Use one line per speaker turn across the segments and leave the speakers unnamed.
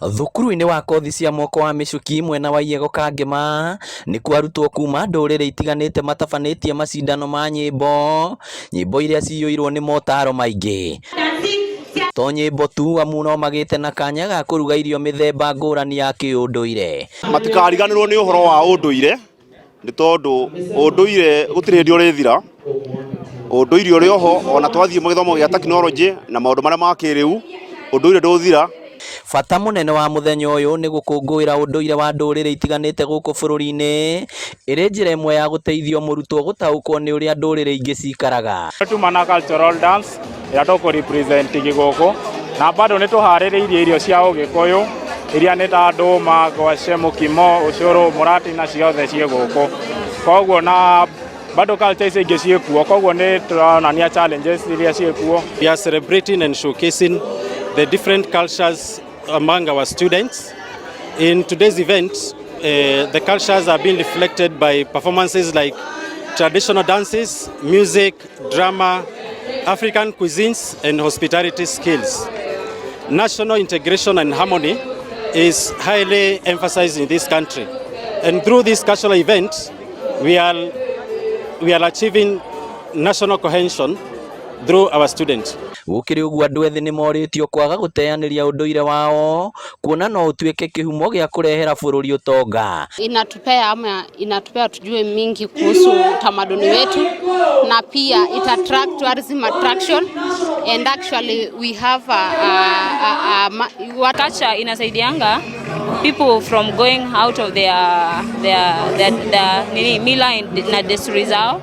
Thukuru-inĩ wa kothi cia moko wa Mĩcuki mwena wa Iyego Kangema nĩkuo arutwo kuma ndũrĩrĩ itiganĩte matabanĩtie macindano ma nyĩmbo, nyĩmbo iria ciyũirwo nĩ motaro maingĩ. To nyĩmbo tu amu no magĩte na kanya ga kũruga irio mĩthemba ngũrani ya kĩũndũire.
Matikariganĩrwo nĩ ũhoro wa ũndũire nĩ tondũ ũndũire gũtirĩ hĩndĩ ũrĩthira. Ũndũire ũrĩ oho ona twathiĩ gĩthomo gĩa tekinoronjĩ na maũndũ marĩa ma kĩrĩu, ũndũire ndũthira.
Bata mũnene wa mũthenya ũyũ nĩ gũkũngũĩra ũndũire wa ndũrĩrĩ itiganĩte gũkũ bũrũri-inĩ ĩrĩ njĩra ĩmwe ya gũteithio mũrutwo gũtaũkwo nĩ ũrĩa ndũrĩrĩ ingĩ cikaraga.
Tuma na cultural dance ĩrĩa tũkũ represent gũkũ na bado nĩ tũharĩrĩirie irio cia ũgĩkũyũ iria nĩ ta ndũma, ngwacĩ, mũkimo, ũcũrũ, mũratina ciothe ciĩ gũkũ. Koguo na bado culture icio ingĩ ciĩkuo, koguo nĩ tũronania challenges iria ciĩkuo.
We are celebrating and showcasing the different cultures among our students. In today's event, the cultures are being reflected by performances like traditional dances, music, drama, African cuisines, and hospitality skills. National integration and harmony is highly emphasized in this country. And through this cultural event, we are achieving national cohesion through our students.
Gũkĩrĩ ũguo andũ ethĩ nĩ morĩtio kwaga gũteanĩria ũndũire wao kuona no ũtuĩke kĩhumo gĩa kũrehera bũrũri ũtonga.
Inatupea ama inatupea tujue mingi kuhusu utamaduni wetu na pia it attract tourism attraction and actually we have a what
Culture inasaidianga people from going out of their nini, mila na desturi zao.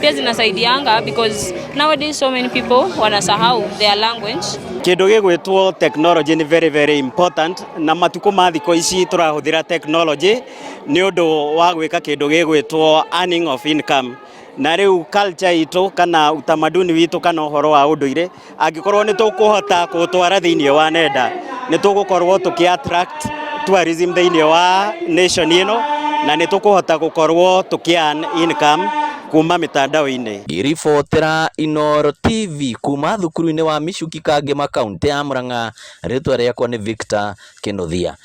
Pia zinasaidianga because nowadays so many people wanasahau their language.
Kindu gigwitwo technology ni very very important na matuko ma thikũ ici tũrahũthĩra technology nĩ ũndũ wa gwĩka kĩndũ gĩgwĩtwo earning of income. Na rĩu culture itũ kana utamaduni witũ kana ũhoro wa ũndũire angĩkorwo nĩ tũkũhota kũũtwara thĩinĩ wa nenda, nĩ tũgũkorwo tũkĩ attract tourism thĩinĩ wa nation ĩno na nĩ tũkũhota gũkorwo tũkĩ earn income kuma mitandao-inĩ.
Ngĩribotera Inooro TV kuma thukuru-inĩ wa Michuki Kangema, kaũntĩ ya Murang'a, rĩtwa rĩakwa nĩ Victor Kinuthia.